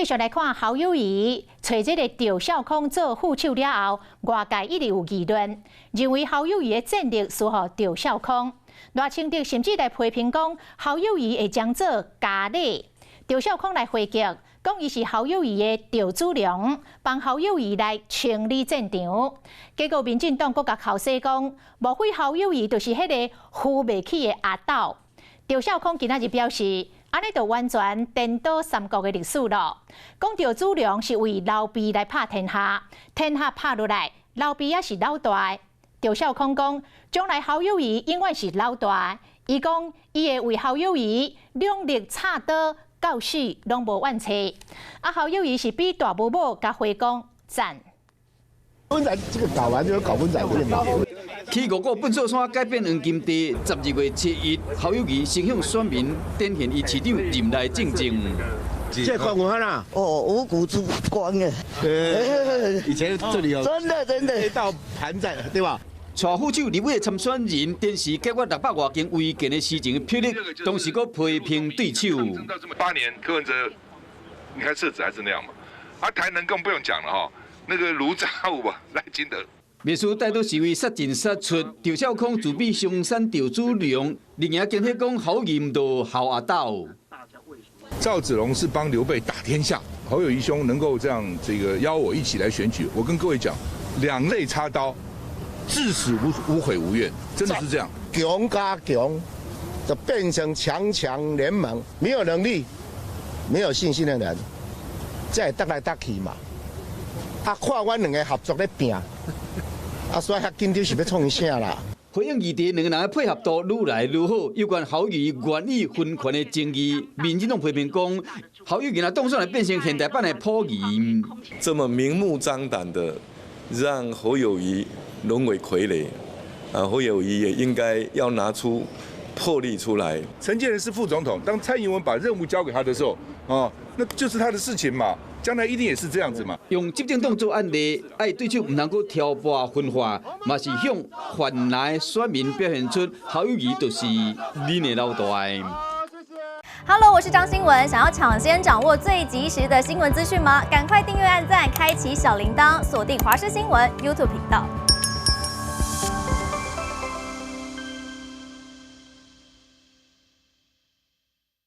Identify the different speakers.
Speaker 1: 續來看侯友宜揣這個趙少康做副手了後，外界一直有議論，認為侯友宜的戰力輸予趙少康。賴清德甚至來批評講侯友宜會將做咖喱。趙少康來回擊，講伊是侯友宜的趙子龍，幫侯友宜來清理戰場。結果民進黨閣共剾洗講，莫非侯友宜就是彼個扶袂起的阿斗？趙少康今仔日表示，按呢就完全顛倒三國的歷史咯。講趙子龍是為劉備來拍天下，天下拍落來，劉備也是老大。趙少康講，將來侯友宜永遠是老大。伊講，伊會為侯友宜兩肋插刀到死攏無怨嗟。啊，侯友宜是比大母母共回講讚。
Speaker 2: 溫仔這個搞完就搞溫仔這個。
Speaker 3: 去五股糞掃山改變黃金地，12月7日，侯友宜先向選民展現伊市長任內政績。
Speaker 2: 這個我看啦，
Speaker 4: 哦，五股之光啊！
Speaker 2: 以前這裡有
Speaker 4: 真的真的
Speaker 2: 一道盤在，對吧？
Speaker 3: 蔡副手立委參選人，電視解決600外間違建的事情霹靂，同時閣批評對手。
Speaker 5: 8年柯文哲，你看設置還是那樣嘛？啊，台南更不用講了哈，那個盧渣武吧，賴清德。
Speaker 3: 密斯帶隊示威殺進殺出，趙少康自比松山趙子龍，另外驚喜講侯友宜就侯阿斗。
Speaker 5: 趙子龍是幫劉備打天下，侯友宜兄能夠這樣這個邀我一起來選舉，我跟各位講，兩肋插刀，至死無悔無怨，真的是這樣。
Speaker 2: 強加強就變成強強聯盟，沒有能力、沒有信心的人，才會趯來趯去嘛。啊，看阮兩个合作咧拚，啊，所以遐緊張是欲創啥啦？
Speaker 3: 回應議題，兩个人的配合度愈來愈好。有關侯友宜願意分權的爭議，民進黨批評講，侯友宜若當選會變成現代版的溥儀。
Speaker 6: 這麼明目張膽的讓侯友宜淪為傀儡，啊，侯友宜也應該要拿出魄力出來。
Speaker 5: 陳建仁是副總統，當蔡英文把任務交給他的時候，哦，那就是他的事情嘛。將來一定也是這樣子嘛。
Speaker 3: 用執政黨做案例，愛對手毋通閣挑撥分化，嘛是向泛藍選民表現出侯友宜就是恁的老大。
Speaker 7: Hello，我是張新文，想要搶先掌握最及時的新聞資訊嗎？趕快訂閱、按讚、開啟小鈴鐺，鎖定華視新聞 YouTube 頻道。